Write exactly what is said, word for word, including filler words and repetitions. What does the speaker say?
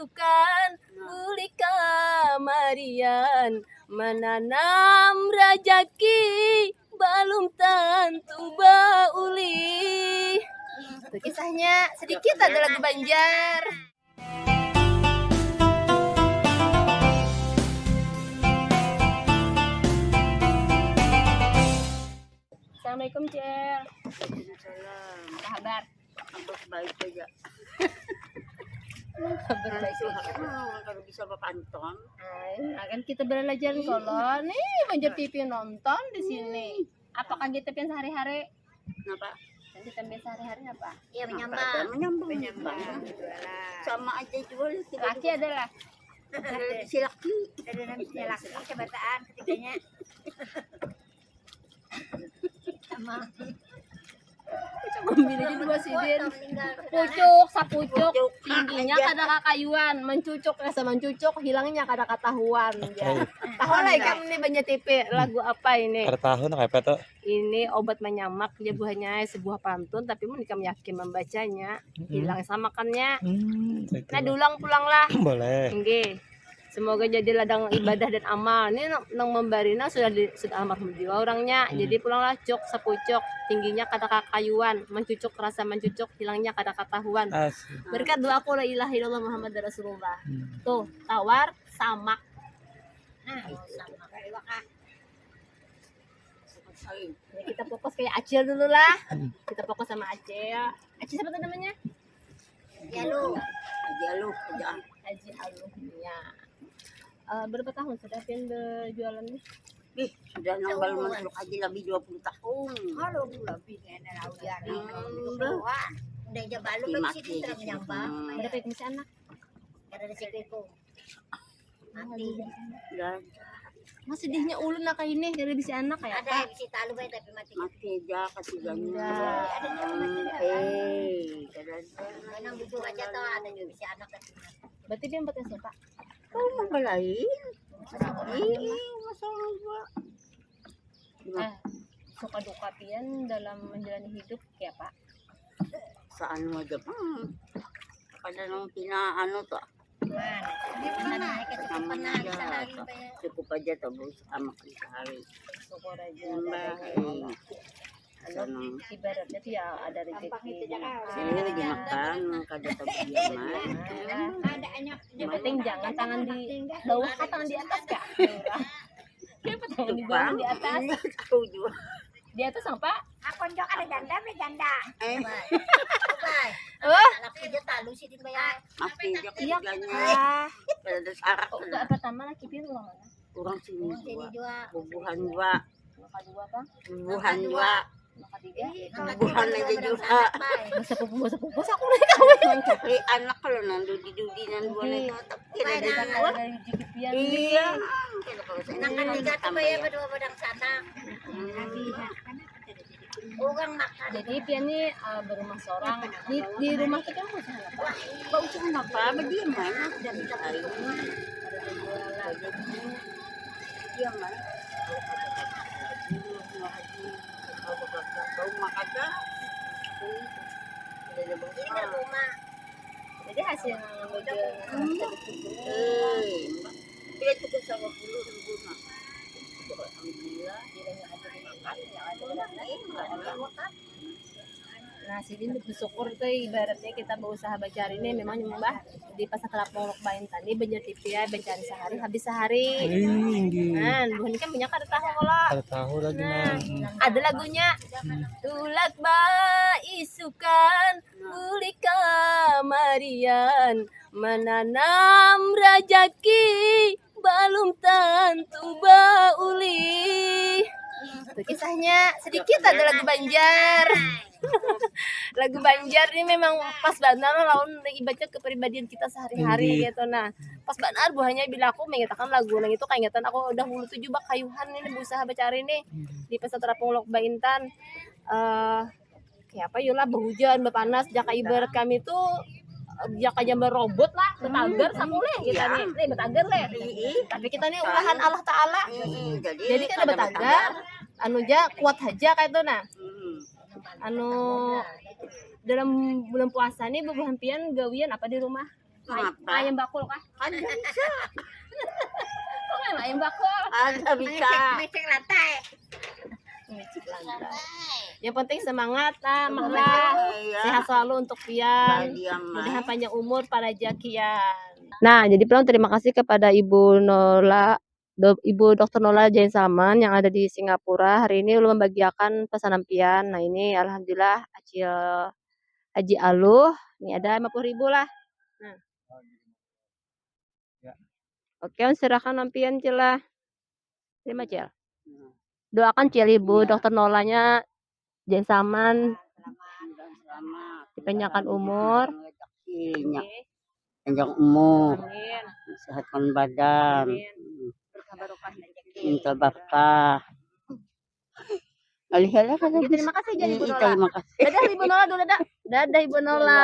Bukan buli kamarian, mananam rajaki balum tantu baulih. Itu kisahnya sedikit ada lagu Banjar. Assalamualaikum, Cil. Waalaikumsalam. Apa kabar? Kabar baik saja. Kabar baik saja. Kalau bisa bapanton. Ay, nah kan kita belajar kolon nih, Banjar T V nonton di sini. Apa kagiatan pian sehari-hari? Kenapa? Kagiatan pian sehari-hari apa? Iya, menyambang. Menyambang. Sama aja jual. Laki adalah. Silaki. Ada namanya laki, kebataan ketiganya. Sama. Ambil aja dua sidin. Pucuk, sapucuk, tingginya kada kakayuan, mancucuk rasa mancucuk, hilangnya kada katahuan. Tahu lah ikam ni Banjar T V, lagu apa ini? Kada tahu, nah, apa tuh? Ini obat manyamak, ya, buhannya sebuah pantun, tapi mun ikam yakin membacanya, hilang samakannya. Hmm, nah, diulang pulang lah. Boleh. Nggih. Semoga jadi ladang ibadah dan amal. Ini nang, nang membari nah sudah di, sudah almarhum jua orangnya. Hmm. Jadi pulanglah cuk sapucuk, tingginya kada kakayuan, mancucuk rasa mancucuk, hilangnya kada katahuan. Asik. Berkat doa aku la ilaha illallah Muhammad Rasulullah. Hmm. Tuh, tawar samak. Nah, samak. Jadi kita fokus kayak Acil dulu lah. Hmm. Kita fokus sama Acil. Acil siapa tuh namanya? Haji Aluh. Haji Aluh, Haji Aluh. Haji Aluh, ya. Eh, berapa tahun sudah pian berjualan nih? Ih, sudah nang balum masuk haji lebih dua puluh tahun. Kalau lebih ya, ada lawan. Hmm, udah. Udah aja balum. Mati sini terus gitu. Berapa itu masih anak? Ada di siku. Mati. Udah. Mas sedihnya ulun nak ini dari bisi anak kayak ada apa? Bisi talu bae tapi mati. Mati aja kasihannya. Iya. Ada juga mati. Eh, kada ada. Manang bujur aja toh, ada juga bisi anak tapi mati. Berarti dia empat S M K? Oh, mau lain. Ini masalah juga. Eh, suka duka pian dalam menjalani hidup kayak apa? Saanu aja pang. Kada nang pina anu tuh. Nah, ini pernah naik ke cukup pernah di sana gitu ya. Cukup aja tuh, Bu, sama sehari. Syukur aja. Mbak, eh, anu, ibaratnya tuh ya ada rezeki. Ini dimakan, kada tahu dia mah. Yang penting jangan tangan di bawah, tangan di atas, Kak. Siapa tangan di bawah, di atas? Ini tahu juga. Di atas apa? Aku jok ada janda, ada janda. Eh. Oh. Anak aja talu sih dibayar. Mas pinjak iya, kerjanya. Ah. Pada sarak. Oh, enggak, pertama laki pian orang mana? Orang sini. Orang sini juga. Bubuhan juga. Yang kedua apa? Bubuhan juga. Yang ketiga? Bubuhan aja juga. Masa pupu, masa pupu, aku udah tahu. Mencari anak kalau nang dudi-dudi nang dua itu. Tidak ada. Iya. Nang ketiga tuh bayar berdua badang sana. Jadi pian ni, eh, berumah seorang di, di rumah kita. Bau cuma apa? Bediam mana? Sudah minta beli rumah. Diam mana? Bau makan dah. Ini rumah. Jadi hasil ngambil. Eh, dia cukup sama puluh ribu mah. Alhamdulillah. Nah, sidin bersyukur tuh ibaratnya kita berusaha bacari nih memang nyumbah di pasar Terapung Lok Bain tadi belajar T V ya, bacari sehari habis sehari. Nah, buhan kan banyak ada tahu kalau. Ada tahu lagi nah. Ada lagunya. Tulak baisukan Buli kamarian mananam rajaki balum tantu baulih. Itu kisahnya sedikit ada lagu Banjar. Lagu Banjar ini memang pas banget lawan ibaratnya kepribadian kita sehari-hari gitu. Nah, pas banget buhannya bila aku mengatakan lagu nang itu kaingatan aku udah hulu tujuh bakayuhan ini berusaha bacari nih di pasar Terapung Lok Baintan. Eh, kayak apa yo lah, bahujan, bapanas, jaka ibarat kami tuh jaka jambar robot lah, betagar samulih kita nih, nih betagar leh. Tapi kita nih ulahan Allah Ta'ala. Jadi kada betagar, anu ja kuat haja kayak itu nah. Anu dalam bulan puasa nih bubuhan pian gawian apa di rumah? Mengapa? Ayam bakul kah? Ada bisa. Kok main ayam bakul? Ada bisa. Mecek, mecek lantai. Mecek lantai. Yang penting semangat lah, Mak lah. Iya. Sehat selalu untuk pian. Mudahan panjang umur, parajak kian. Nah, jadi pulang terima kasih kepada Ibu Nola, do, Ibu Dokter Nola Jain Salman yang ada di Singapura. Hari ini ulun membagiakan pesanan pian. Nah, ini alhamdulillah Acil Haji Aluh. Ini ada lima puluh ribu lah. Nah. Ya. Oke, silakan nampian, Cil lah. Terima, Cil. Hmm. Doakan, Cil, Ibu Dokter Nolanya Jain Salman. Selamat. Dipanjangkan umur. Rezekinya. Panjang umur. Amin. Sehatkan badan. Amin. Berkah barokah rezeki. Minta barokah. Alih-alih kan. Oke, terima kasih, Ibu Nola. Terima kasih. Dadah, Ibu Nola dulu, dah. Dadah, Ibu Nola.